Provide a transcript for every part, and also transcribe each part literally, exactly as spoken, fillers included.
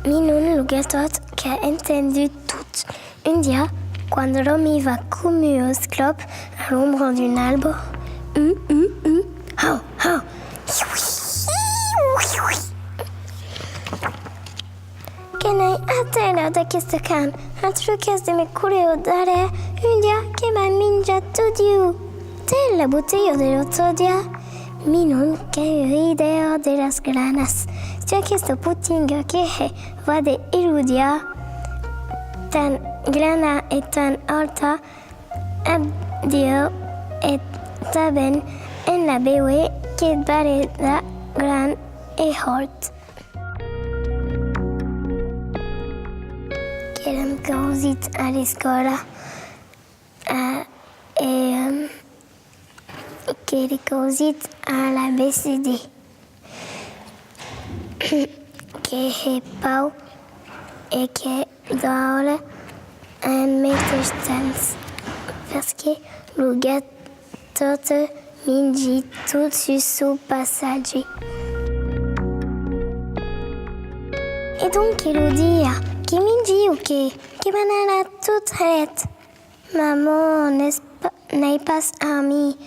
Minon lo gatot qu'a entendut tot. Un dia, quand Romi va coma un esclòp a l'ombra d'un albor, u, u, u, hau, hau, que n'ai atela d'aqueste can, a truques de me correr au darrèr, un dia que m'a minjat tot Diu. Te la botelha de l'autre dia, Minon qu'a ua idèa de las granas. Tu aquesta potinga que hè va de Elodia, tan grana e tan alta, a Diu e tanben en la beure que barreda gran e hòrt. Qu'èram causit a l'escòla, a, e, em, qu'ère causit a l'A B C D. Que hè paur e qu'è dròlle en meteis temps, perque lo gatot mingi tot sus son passatge. E donc Elodia, que mingi o qué? Que m'anarà tot hèt. Maman, n'es pa-, n'ai pas amic.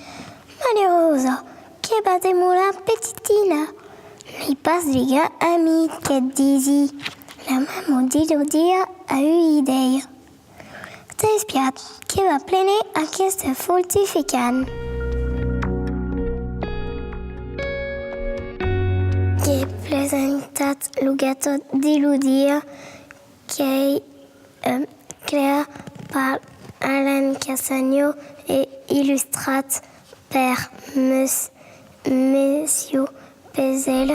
Malerosa, que va demorar petitina. N'ai pas de grands amics, que't disi. La maman d'Elodia a ua idèa. T'ai espiat, que va prene aqueste fortificant. Qu'a presentat lo gatot d'Elodia, qu'ei, eh, creat per Alain Cassagno e illustrat per Mes-, Monsieur Pezel.